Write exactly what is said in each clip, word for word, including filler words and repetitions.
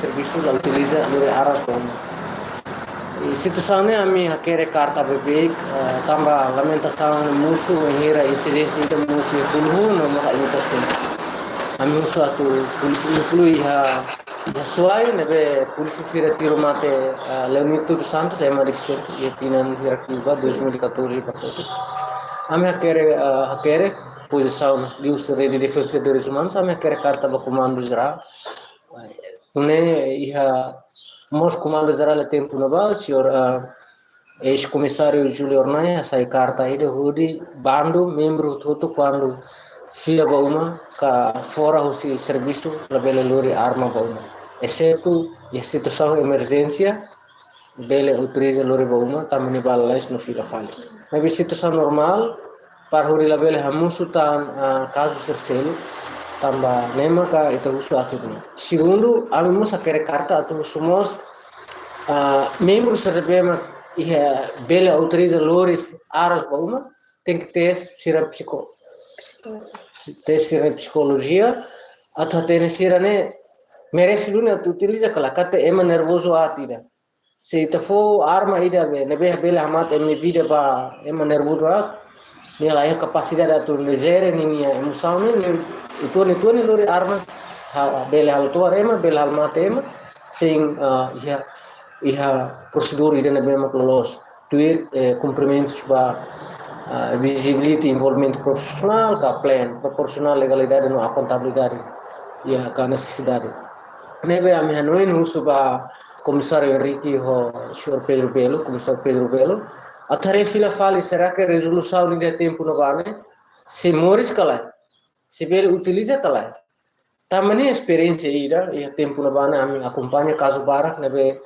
servisu la utiliza lori armas ba uma. I situasaun ne'e ami hakerek karta beibeik, eh, tanba lamentasaun mosu, bainhira insidénsia ida mosu iha Tulun, no mós iha Intas. Ami husu atu polísia inklui iha, iha Suai, ne'ebé polísia sira tiru mate, eh, Leonito dos Santos, ema defisiente, iha tinan hirak liubá, dois mil e catorze ba kotuk. Ami hakerek, eh, hakerek pozisaun liuhusi Rede Defensores Direitos Humanos, ami hakerek karta ba Komandu Jerál. Ne'e iha mós Komandu Jerál iha tempu ne'ebá, señór, ah, eis-komisáriu Júlio Hornai hasai karta ida hodi bandu membru hotu-hotu kuandu fila ba uma ka fora husi servisu labele lori arma ba uma. Esetu iha situasaun emerjénsia, bele autoriza lori ba uma, tanba ne'e ba lalais no fila fali. Maibé situasaun normál, para hodi labele hamosu tan, ah, kazu sira seluk, tanba ne'e maka ita husu atu duni. Segundu, ami mós hakerek karta atu husu mós, ah, membru sira ne'ebé mak iha bele autoriza lori armas ba uma, tenke tes sira psiko-, tes sira psikolojia, atu hatene sira ne'e merese duni atu utiliza ka lae, katak ema nervozu aat ida. Se ita fó arma ida be, ne'ebé bele hamate ema nia vida ba ema nervozu aat, nia la iha kapasidade atu jere ninia emosaun ne'e, nia uitoan, uitoan nia lori arma, ha, bele halo tohar ema, bele halo mate ema, sein, ah, iha, iha prosedur ida ne'ebé mak loloos. Tuir, eh, kumprimentus ba, ah, visibility, envolvimentu profisionál, ka planu, proporsionál, legalidade no akontabilidade, iha ka nesesidade. Ne'ebé ami hanoin husu ba Komisáriu Henrique ho señór Pedro Belo, Komisáriu Pedro Belo, atu haree fila fali, será que rezolusaun ne'e iha tempu ne'ebá ne'e sei moris ka lae, sei bele utiliza ka lae. Tanba ne'e esperiénsia ida, iha tempu ne'ebá ne'e ami akompaña kazu barak ne'ebé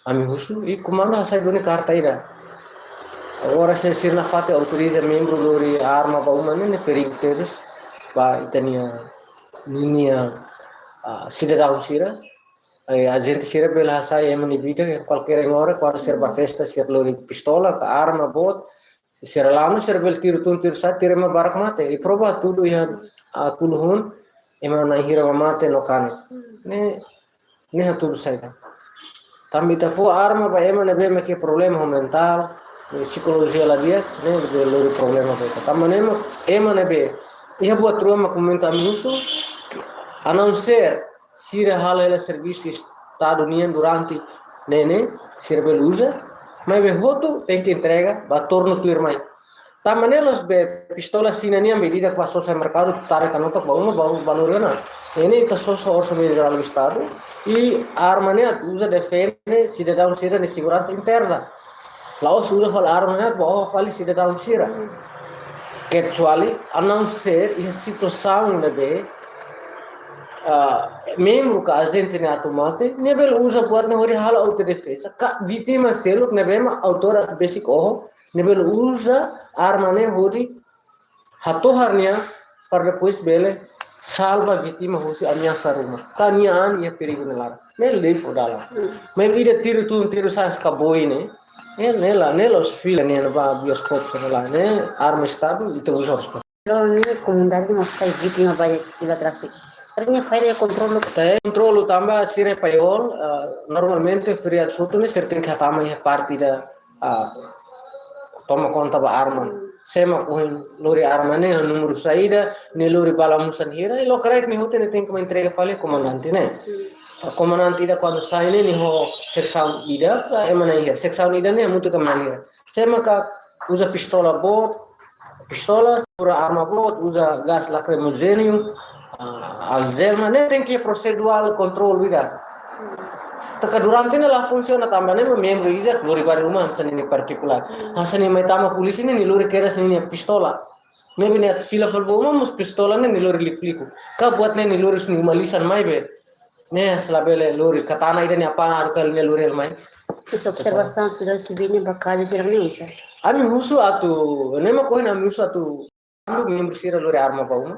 ami husu, i komandu hasai duni karta ida. Agora se sira nafatin autoriza membru lori arma ba uma ne'e, ne'e perigu tebes ba ita-nia, ninia, ah, sidadaun sira. Ai, ajente sira bele hasai ema nia vida, kualkér oras, kuandu sira ba festa, sira lori pistola, ka arma boot, sira lanu, sira bele tiru tun, tiru sa'e, tiru ema barak mate. I prova hatudu iha, ah, Tulun, ema na'in hira mak mate no kanek. Ne'e, ne'e hatudu saida. Tanba ita fó arma ba ema ne'ebé mak iha problema mentál, ne'e psikolojia la di'ak, ne'e bele lori problema ba ita. Tanba ne'e mak ema ne'ebé iha buat rua mak momentu ami husu, a não ser sira halo hela servisu Estadu nian durante ne'e ne'e, sira bele uza, maibé hotu tenke entrega ba tornu tuirmai. Tanba ne'e la'ós be pistola Xina nian be ida ba sosa merkadu, tara kanutuk ba uma, ba, ba lori ona. Ne'e ne'e ita sosa orsamentu jerál Estadu, i arma ne'e atu uza defende sidadaun sira-nia seguransa interna. La'ós uza fali arma ne'e atu ba oho fali sidadaun sira. Kecuali, a não ser iha situasaun ne'ebé, ah, membru ka ajente ne'e atu mate, ne'e bele uza buat ne'e hodi halo autodefeza, ka vítima seluk ne'ebé mak autór atu besik oho, ne'e bele uza arma ne'e hodi hatohar nia, para depois bele salva vítima husi ameasa ruma. Ka nia an iha perigu nia laran. Ne'e lei fó dalan. Hmm. Maibé ida tiru tun, tiru sa'e ka boi ne'e, ne'e, ne'e la, ne'e la'ós fila, ne'e ba bioskop sira la, ne'e arma Estadu, ita uza responsabilidade. Ne'e komunidade mós sai vítima ba ida tráfiku. Terus nia fahe kontrolu. Kontrolu tanba sira paiol, ah, normalmente feriadu hotu ne'e sira tenke hatama iha parte ida, ah, toma konta ba arma. Sé mak ohin lori arma ne'e, númeru saida, nia lori bala musan hira, i lokraik nia hotu ne'e tenke mai entrega fali komandante ne'e. Hmm. Komandante ida kuandu sai ne'e nia ho seksaun ida, ka ema na'in hira. Seksaun ida ne'e hamutuk ka ema na'in hira. Sé maka uza pistola boot, pistola, segura arma boot, uza gás lacrimogéneo, ah, algema, ne'e tenke proseduál kontrolu ida. Taka durante ne'e la funsiona tanba ne'e membru ida lori ba ruma hanesan ninia partikulár. Hanesan nia mai tama polísia ne'e nia lori kedas ninia pistola. Ne'ebé nia atu fila fali ba uma mós pistola ne'e nia lori liku-liku. Ka buat ne'e nia lori husi nia uma lisan mai be. Ne'e sei labele lori katana ida nia apá haruka nia lori hela mai. Husi observasaun sira sibin ba kazu sira ne'e oinsá? Ami husu atu, ne'e mak ohin ami husu atu membru sira lori arma ba uma.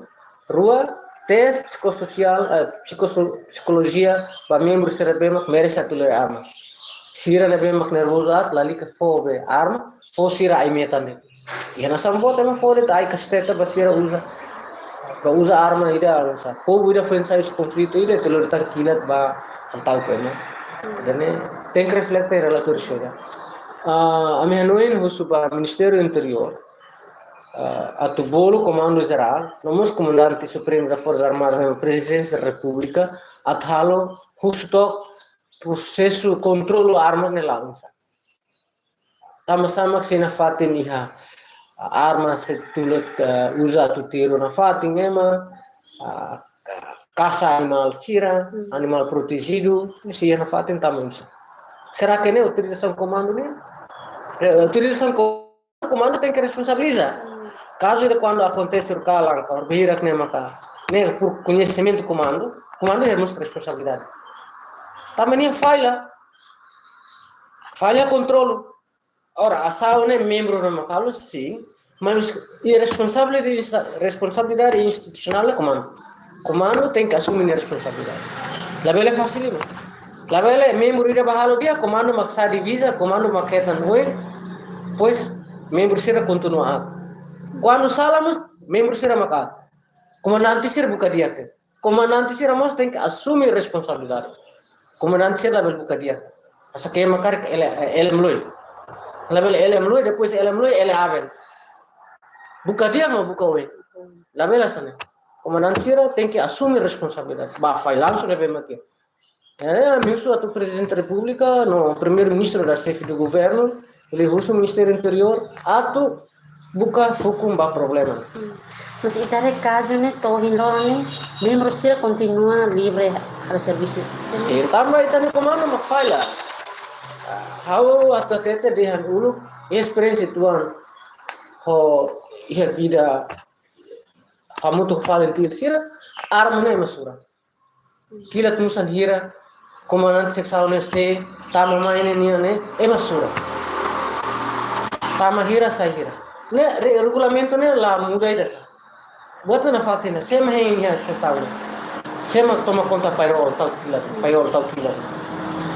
Rua, tes psikososiál, eh, psikoso-, psikolojia ba membru sira ne'ebé mak merese atu lori arma. Sira ne'ebé mak nervozu aat, lalika fó be arma, fó sira ai-metan de'it. Iha nasaun boot ema fó de'it ai kasteta ba sira uza. ba uza arma ida, hanesan povu ida foin sai husi konflitu ida, ita lori tan kilat ba hatán ku ema. Ida-ne'e tenke reflete relatóriu sira. Ah, ami hanoin husu ba Ministériu Interiór, ah, atu bolu Komandu Jerál, no mós Komandante Supremu das Forsas Armadas, Prezidénsia Repúblika, atu halo husu took prosesu kontrolu arma ne'e la'o hanesan. Tanba sá mak sei nafatin iha arma sei tuir, eh, uza atu tiru nafatin ema, ah, kasa animál sira, Hmm. animál protejidu, sei iha nafatin tanba sá. Será que ne'e autorizasaun komandu ne'e? Eh, autorizasaun ko-, komandu tenke responsabiliza. Hmm. Kazu ida kuandu akontese kalan, ka barak ne'e maka, ne'e por koñesimentu komandu, komandu iha mós responsabilidade. Tanba nia falla, falla kontrolu. Ora, asaun ne'e membru ne'e mak halo, sin, mas iha responsabilidade, responsabilidade institusionál ne'e komandu. Komandu tenke asume nia responsabilidade. Labele fasil ne'e. Labele membru ida bá halo di'ak, komandu mak sa'e diviza, komandu mak hetan oin, depois membru sira kontinua aat. Kuandu sala mós, membru sira mak aat. Komandante sira buka di'ak. Komandante sira mós tenke asume responsabilidade. Komandante sira labele buka di'ak. Asa ke ema karik ele, ele meluai. Labele ele meluai, depois ele meluai, ele aben. Buka di'ak no buka oin. Labele hanesan ne'e. Komandante sira tenke asume responsabilidade. Ba falla langsung ne'ebé mak iha. Eh, ami husu atu Prezidente Repúblika, no Primeiru-Ministru da Xefe do Governu, liuhusi Ministériu Interiór, atu buka fukun ba problema. Hmm. Mas ita haree kazu ne'e to'o ohin loron ne'e, membru sira kontinua livre halo servisu. Sin, tanba ita-nia komandu mak falla. Ah, ha'u atu hatete dehan uluk, esperiénsia uitoan, ho iha vida hamutuk ho FALINTIL sira, arma ne'e ema sura. Kilat musan hira, komandante seksaun ne'e sé, tama mai ne'e nian ne'e, ema sura. Tama hira, sai hira. Ne'e, re-, regulamentu ne'e la muda ida sá. Buat ne'e nafatin ne'e, sé mak hein iha seksaun ne'e. Sé mak toma konta payroll tau kilat, payroll tau kilat.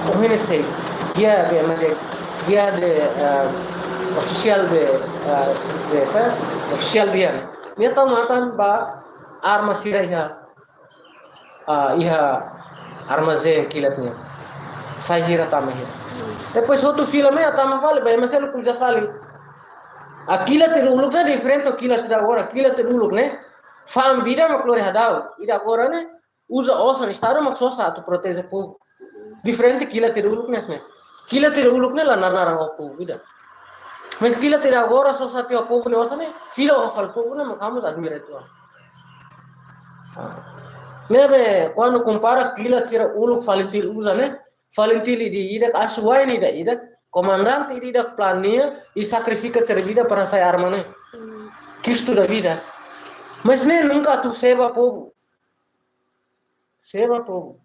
Ohin ne'e sé, guia de, de, guia de, eh, ofisiál de, eh, de, sá, ofisiál di'ak. Nia tau matan ba arma sira iha, ah, iha armazén kilat nian. Sai hira tama hira. Depois hotu fila mai tama fali, ba ema seluk uza fali. Ah, kilat ida uluk ne'e diferente ho kilat ida agora, kilat ida uluk ne'e fa'an vida mak lori hadau. Ida agora ne'e uza osan, Estadu mak sosa atu proteje povu. Diferente kilat ida uluk ne'e hanesan ne'e. Kilat ida uluk ne'e la naran-naran ho povu ida. Mas kilat ida agora sosa tiha ho povu nia osan ne'e, fila ho fali povu ne'e mak ha'u mós admira uitoan. Ah. Ne'ebé, kuandu kompara kilat sira uluk FALINTIL uza ne'e, FALINTIL ida-idak, asuwa'in ida-idak, komandante ida-idak plania i sakrifika sira-nia vida para sai arma ne'e. Hmm. Custo da vida. Mas ne'e nunka atu seba povu. Seba povu.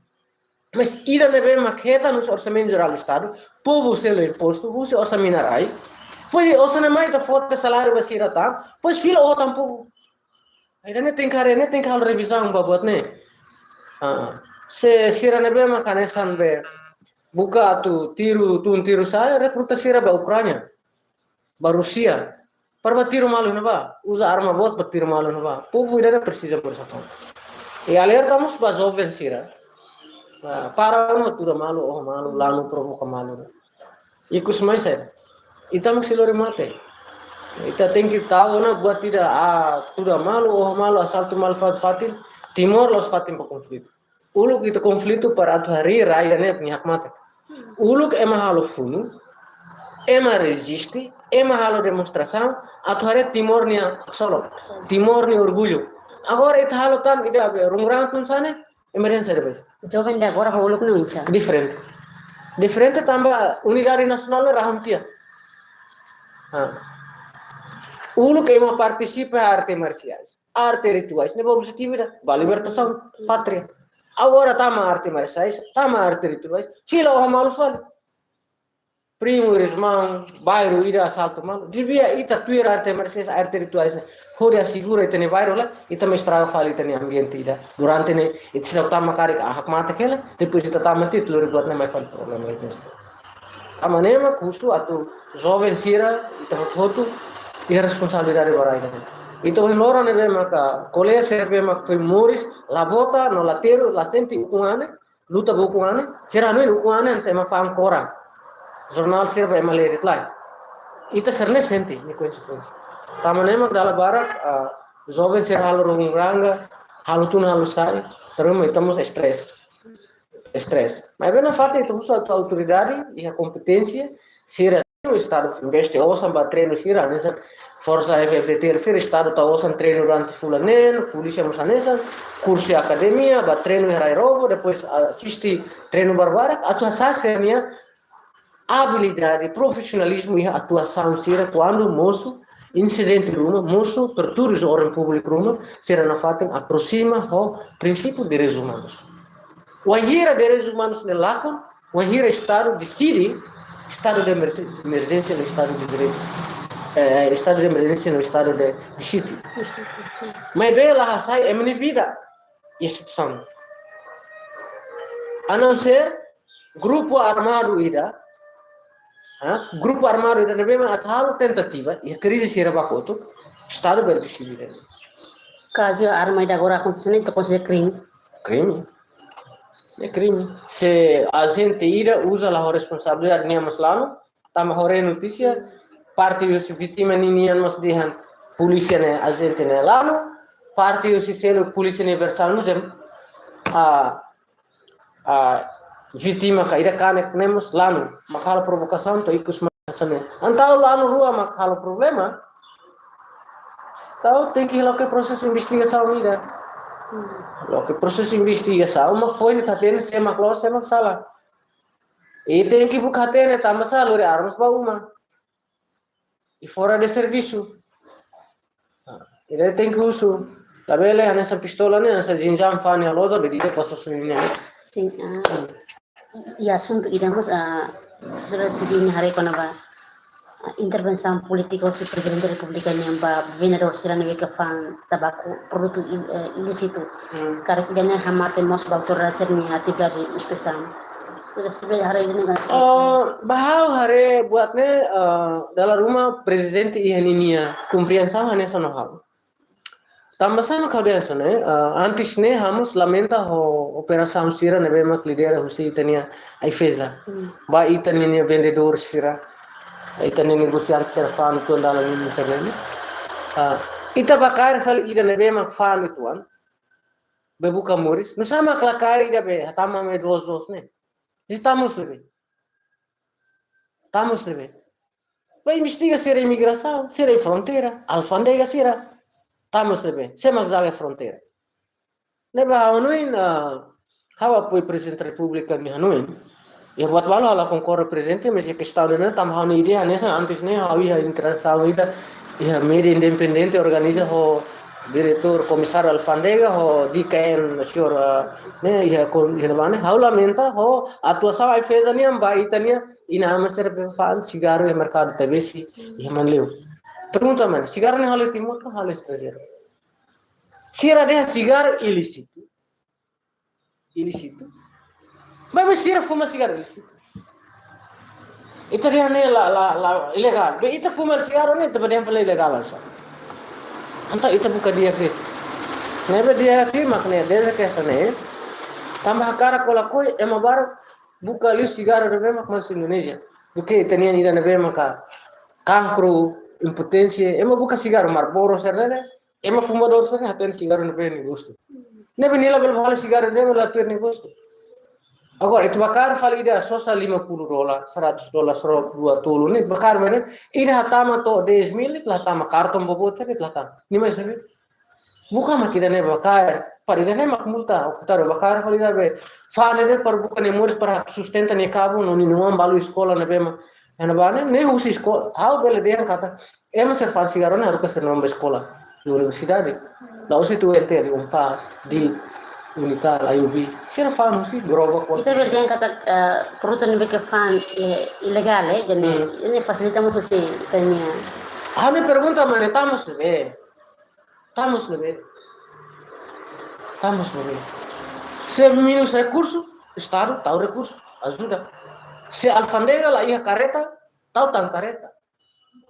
Mas ida ne'ebé mak hetan husi Orsamentu Jerál Estadu, povu selu impostu, husi osan mina-rai. Depois osan ne'e mai ita fó tiha saláriu ba sira tan, depois fila ho tan povu. Ida-ne'e tenke haree, ne'e tenke halo revizaun ba buat ne'e. Ah, se sira ne'ebé mak hanesan be buka atu tiru, tun tiru sa'e, rekruta sira ba Ukránia, ba Rúsia. Para ba tiru malu ne'ebá, uza arma boot ba tiru malu ne'ebá. Povu ida-ne'e presiza protesaun. I alerta mós ba joven sira. Ah, para no tuda malu, oho malu, lanu provoka malu. Ikus mai sa'e. Ita mak sei lori mate. Ita tenke tau ona buat ida, ah, tuda malu, oho malu, asaltu malu fatin-fatin. Timor la'ós fatin ba konflitu. Uluk ita konflitu para atu harii rai ida-ne'e nia hakmatek. Uluk ema halo funu, ema reziste, ema halo demonstrasaun, atu haree Timor nia haksolok, Timor nia orgullu. Agora ita halo tan ida be rungurang tun sa'e ne'e, emerjénsia depois. Joven de agora ho uluk ne'e oinsá? Diferente. Diferente tanba unidade nasionál ne'e rahun tiha. Ha. Uluk ema partisipa arte marsiais, arte rituais, ne'e ba objetivu ida, ba libertasaun pátria. Agora tama arte marsiais, tama arte rituais, fila oho malu fali. Primu, irmaun, bairru ida asaltu malu. Devia ita tuir arte marsiais, arte rituais ne'e hodi asegura ita-nia bairru, la ita mak estraga fali ita-nia ambiente ida. Durante ne'e, ita seidauk tama karik, ah, hakmatek hela, depois ita tama tiha, ita lori buat ne'e mai fali problema ida. Tanba ne'e mak husu atu joven sira, ita hotu-hotu, iha responsabilidade ba rai ida-ne'e. Ita ohin loron ne'ebé maka kolega sira ne'ebé maka foin moris, la vota, no la terus, la sente ukun-an ne'e, luta ba ukun-an ne'e, sira hanoin ukun-an ne'e hanesan ema fa'an koran. Jornál sira ba ema lee de'it lai. Ita sira-ne'e sente nia konsekuénsia. Tanba ne'e mak dala barak, ah, joven sira halo runguranga, halo tun halo sa'e, terus ita mós stress. Stress. Maibé nafatin ita husu atu autoridade iha kompeténsia, sira Estadu investe osan ba treinu sira, hanesan Forsa F-FDTL sira, Estadu tau osan treinu durante fulan neen, polísia mós hanesan, kursu akademia, ba treinu iha rai-ró, depois asiste treinu barbarak, atu hasa'e sira-nia abilidade, profisionalizmu iha atuasaun sira, kuandu mosu insidente ruma, mosu perturba orden públiku ruma, sira nafatin aproxima ho prinsípiu direitus umanus. Wainhira direitus umanus ne'e lakon, wainhira Estadu deside, estadu de emerjén-, emerjénsia no estadu de direitu, eh, estadu de emerjénsia no estadu de, de sítio. Maibé la hasa'e ema nia vida iha situasaun. A não ser grupu armadu ida, ha? Grupu armadu ida ne'ebé mak atu halo tentativa, iha krize sira ba kotuk, Estadu bele deside. Kazu arma ida agora akontese ne'e, ita konsidera krime? Krime. É krime. Se ajente ida uza la ho responsabilidade nia mós lanu, tanba haree notísia, parte husi vítima ninian mós dehan polísia ne'e ajente ne'e lanu, parte husi seluk polísia ne'e versaun ne'e dehan, ah, ah, vítima ka ida kanek ne'e mós lanu, mak halo provokasaun to'o ikus mak hanesan ne'e. Entaun lanu rua mak halo problema, entaun tenke loke prosesu investigasaun ida. Loke prosesu investigasaun, mak foin ita hatene sé mak loos, sé mak sala. I tenke buka hatene tanba sá lori armas ba uma. I fora de servisu. Ah, ida tenke husu. Labele hanesan pistola ne'e, hanesan jinjam fa'an iha loja, bele ita pas husu ne'e. Sin, ah, i, i asuntu ida mós, ah, sira sidin haree kona-ba, ah, intervensaun polítika husi Prezidente Repúblika nian ba vendedór sira ne'ebé ke fa'an tabaku produtu il-, eh, ilísitu. Hmm. Karik ida-ne'e hamate mós ba autoridade sira-nia atividade inspesaun. Sira, sira haree ida-ne'e kan? Oh, ba ha'u haree buat ne'e, eh, dala ruma Prezidente iha ninia kompriensaun hanesan no ha'u. Tanba sá mak ha'u dehan hanesan ne'e, eh, antes ne'e ha'u mós lamenta ho operasaun sira ne'ebé mak lidera husi ita-nia AIFAESA. Hmm. Ba ita-nia vendedór sira, ita-nia negosiante sira fa'an uitoan dalan ida hanesan ne'e. Ah, ita bá kaer fali ida ne'ebé mak fa'an uitoan. Bá buka moris. Nusá mak la kaer ida be, hatama mai doos-doos ne'e. Ita mós ne'ebé. Ita mós ne'ebé. Bá investiga sira imigrasaun, sira fronteira, alfándega sira. Ita mós ne'ebé. Sé mak jaga fronteira. Ne'ebé ha'u hanoin, ah, ha'u apoiu Prezidente Repúblika nia hanoin. Iha buat balu ha'u la konkorda Prezidente, mas iha kestaun ida-ne'e tanba ha'u-nia ideia hanesan antes ne'e ha'u iha interasaun ida, iha média independente organiza ho diretór komisáriu alfándega ho D K N señór, ah, ne'e iha kon-, iha ne'ebá ne'e. Ha'u lamenta ho atuasaun AIFAESA nian ba ita-nia inan-aman sira be fa'an sigarru iha merkadu Taibesi iha Manleu. Pergunta mai, sigarru ne'e halo iha Timor ka halo estranjeiru? Sira dehan sigarru ilísitu. Ilísitu. Maibé sira fuma sigarru ilísitu. Ita dehan ne'e la, la, la ilegál. Be ita fuma sigarru ne'e ita bá dehan fali ilegál oinsá. Entaun ita buka di'ak de'it. Ne'ebé di'ak liu mak ne'e, desde ke hanesan ne'e. Tanba hakarak ka lakohi, ema barak buka liu sigarru ne'ebé mak mai husi Indonézia. Duké ita-nian ida ne'ebé maka kankru, impoténsia, ema buka sigarru Marlboro sira-ne'e, ema fumadór sira hatene sigarru ne'ebé nia gostu. Ne'ebé nia labele bá halo sigarru ne'ebé la tuir nia gostu. Agora, ita bá kaer fali ida sosa lima puluh dolar, seratus dolar, seratus dua tolu, ne'e bá kaer mana? Ida hatama to'o dez mil, ita la hatama kartun boboot, ita la hatama. Nia mai husi ne'ebé? Buka mak ida-ne'e bá kaer, para ida-ne'e mak multa, oku tara bá kaer fali ida be. Fa'an ne'e para buka nia moris para sustenta nia kabun, no nia oan balu eskola ne'ebé mak. Iha ne'ebá ne'e, ne'e husi eskola, ha'u bele dehan katak, ema sira fa'an sigarru ne'e haruka sira-nia oan bá eskola. Iha universidade. La'ós de'it UNTL, UNPAZ, DIT, UNITAL, IUB. Sira fa'an husi gerobak. Ita bele dehan katak, eh, produtu ne'ebé ke fa'an, eh, ilegál, eh, jadi, hmm, ne'e fasilita mós husi ita-nia. Ha'u-nia pergunta mak ne'e, ita mós ne'ebé. Ita mós ne'ebé. Ita mós ne'ebé. Se menus rekursu, Estadu tau rekursu, ajuda. Se alfándega la iha karreta, tau tan karreta.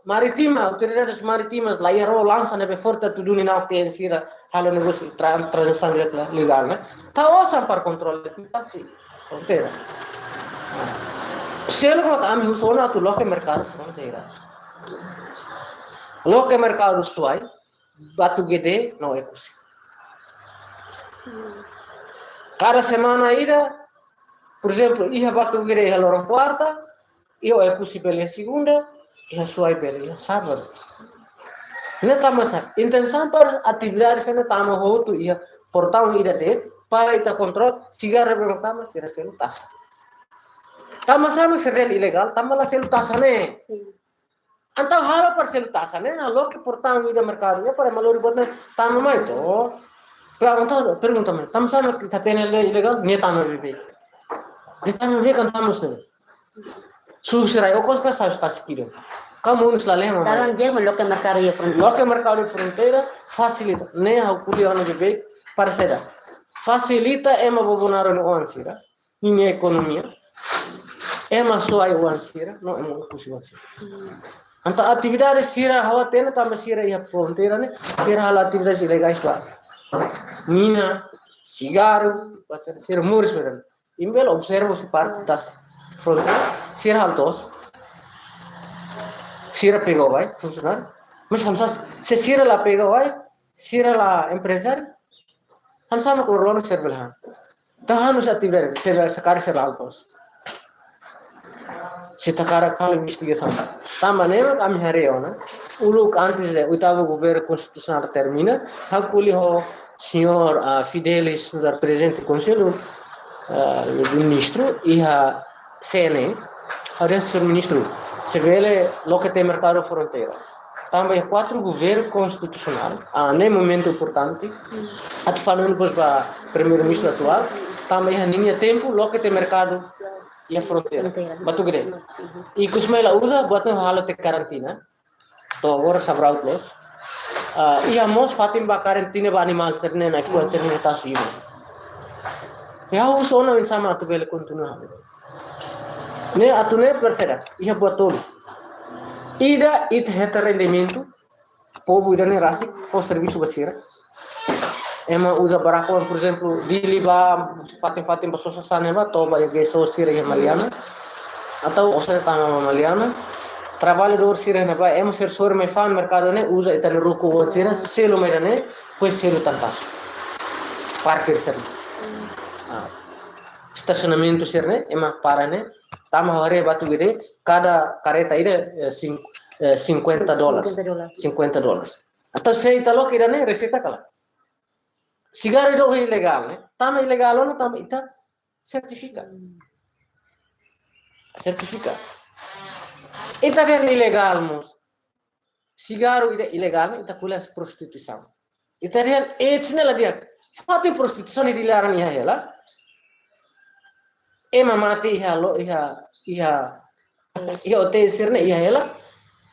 marítima, autoridades marítimas la iha ró lansa ne'ebé forte atu duni nau ke sira halo negósiu tra-, tranzasaun le-, legál, ne'e. Tau osan para kontrola, tasi fronteira. Seluk mak ami husu ona atu loke merkadu fronteira. Loke merkadu Suai, Batugede no Oekusi. Kada semana ida, por ezemplu, iha Batugede iha loron kuarta, iha Oekusi bele iha segunda, iha Suai bele iha sábadu. Ne'e tanba sá, intensaun para atividade sira-ne'e tama hotu iha portaun ida de'it, para ita kontrola, sigarru ne'ebé tama sira selu taxa. Tanba sá mak sira ilegál, tanba la selu taxa ne'e. Sin. Entaun halo para selu taxa ne'e, halo ke portaun ida merkadu ne'e, para ema lori buat ne'e tama mai to. Pergunta, pergunta mai, tanba sá mak ita hatene ilegál, nia tama beibeik. Nia tama beibeik kan tama selu. Susar ai okos ka sa'e taxa ki'ik. Kamu unus la lema mai. Dalan di'ak mak loke merkadu iha fronteira. Loke merkadu iha fronteira, fasilita. Ne'e ha'u ko'alia ona beibeik, para seda. Fasilita ema Bobonaro nia oan sira. Ninia ekonomia. Ema Suai oan sira, no ema Oekusi oan sira. Entaun atividade sira ha'u hatene tanba sira iha fronteira ne'e, sira halo atividade ilegais ba mina, sigarru, ba sira, sira moris ba. Imi bele observa husi parte das fronteira, sira halo to'os. Sira pegawai, funsionáriu. Mas hamsas, se sira la pegawai, sira la emprezáriu, hamsas mak loroloron sira bele han. Entaun ha'u-nia atividade, sira sakari sira halo to'os. Se takara kala investigasaun. Tanba ne'e mak ami haree ona. Uluk antes de oitavu governu konstitusionál termina, ha'u ko'alia ho señór, ah, Fidelis, nu'udar prezidente konsellu, ah, ministru, iha C N E, ha'u dehan señór ministru, se bele loke tiha merkadu fronteira. Tanba iha kuartu governu konstitusionál, ah, ne'e momentu importante, atu fanu depois ba primeiru-ministru atuál, tanba iha ninia tempu, loke tiha merkadu iha fronteira. Fronteira. Batugede. Ikus mai la uza, buat ne'e halo tiha karantina. To'o agora sabraut loos. Ah, iha mós fatin ba karantina ba animál sira-ne'e, nai-fuan sira-ne'e tasi iha. Ha'u husu ona oinsá mak atu bele kontinua. Ne'e atu ne'e perseda, iha buat tolu. Ida ita hetan rendimentu, povu ida-ne'e rasik fó servisu ba sira. Ema uza barraku, por ezemplu, Dili ba, fatin-fatin ba sosa sasán ne'ebá, to'o ba iha geso sira iha Maliana. Entaun osan tama ba Maliana. Traballadór sira ne'ebá, ema sira sorin mai fa'an merkadu ne'e, uza ita-nia ruku oan sira, selu mai ida-ne'e, depois selu tan taxa. Parkir sira. Ah. Estasionamentu sira-ne'e, ema para ne'e, tanba haree Batugede, kada karreta ida, eh, cin-, eh, cinquenta dólares. Cinquenta dólares. Cinquenta dólares. Entaun se ita loke ida-ne'e, reseita kala. Sigarru ida ilegál, ne'e? Tanba ilegál ona, tanba ita sertifika. Hmm. Sertifika. Ita dehan ilegál mós. Sigarru ida ilegál, ne'e? Ita ko'alia prostituisaun. Ita dehan AIDS ne'e la di'ak. Fatin prostituisaun ne'e di laran iha hela. Ema mate iha lo-, iha, iha, iha hotel sira-ne'e iha hela.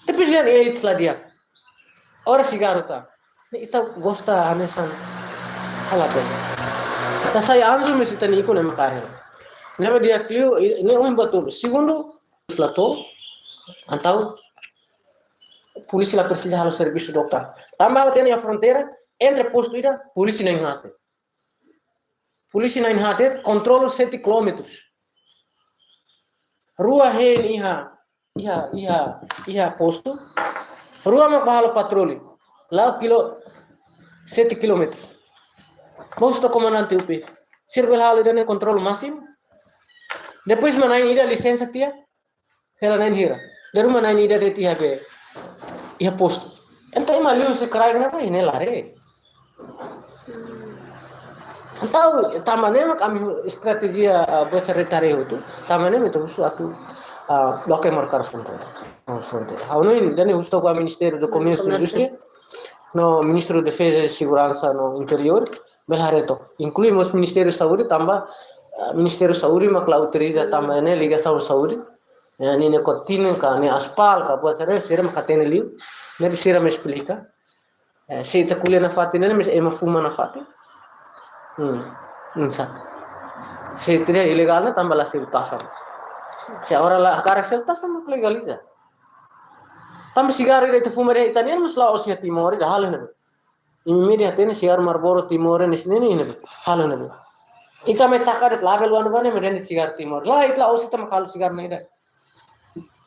Tapi dehan AIDS la di'ak. Ora sigarru tan. Ne'e ita gosta hanesan halo tan. Ita sai anju mesti ita-nia ikun ne'e mak kaer. Ne'ebé di'ak liu, i-, ne'e ohin buat tolu. Segundu, la to'o, entaun polísia la presiza halo servisu dokta. Tanba ha'u hatene iha fronteira, entre postu ida, polísia na'in haat. Polísia na'in haat, kontrolu sete kilómetrus. Rua hein iha, iha, iha, iha postu. Rua mak bá halo patroli. La'o kilo, sete kilómetrus. Bá husu komandante U P. Sira bele halo ida-ne'e kontrolu másimu. Depois mak na'in ida lisensa tiha. Hela na'in hira. Dalaruma na'in ida de'it iha be, iha postu. Entaun ema liu sei kraik ne'ebá, ne'e la haree. Entaun, tanba ne'e mak ami estratéjia, ah, buat sira-ne'e haree hotu. Tanba ne'e mak ita husu atu, ah, loke merkadu fronteira. Ah, fronteira. Ha'u hanoin, ida-ne'e husu ba Ministériu do Komérsiu e Komérsiu. Indústria, no Ministériu Defeza e Seguransa no Interiór, bele haree took. Inklui mós Ministériu Saúde, tanba, ah, Ministériu Saúde mak la autoriza, tanba ne'e ligasaun saúde. Eh, ninia nikotina ka, ninia aspal ka, buat sira-ne'e, sira mak hatene liu. Ne'ebé sira mak esplika. Eh, se ita ko'alia nafatin ne'e, mas ema fuma nafatin. Hmm, nusá. Se ita dehan ilegál ne'e tanba la selu taxa. Se agora la hakarak selu taxa mak legaliza. Tanba sigarru ida ita fuma de'it ita-nian, mas la'ós iha Timor ida, halo ne'ebé. Imi dehan hatene sigarru Marlboro Timor ne'e, ne'e, ne'e, ne'ebé. Halo ne'ebé. Ita mai taka de'it label wan ba ne'e, ne'e sigarru Timor. Lae, ita la'ós ita mak halo sigarru ne'e ida.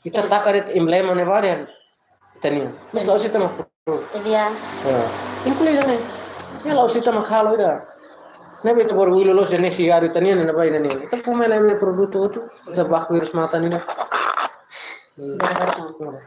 Ita taka de'it emblema ne'ebá dehan ita-nian. Mas la'ós ita mak produz. Iya. Ya. Inklui ne'e. Ya, la'ós ita mak halo ida. Ne'ebé ita orgullu loos dehan ne'e sigarru ita-nian, ne'ebá ita-nian. Ita fuma ne'e produtu hotu, ita baku hirus matan ida. Hmm. Benar, Bang.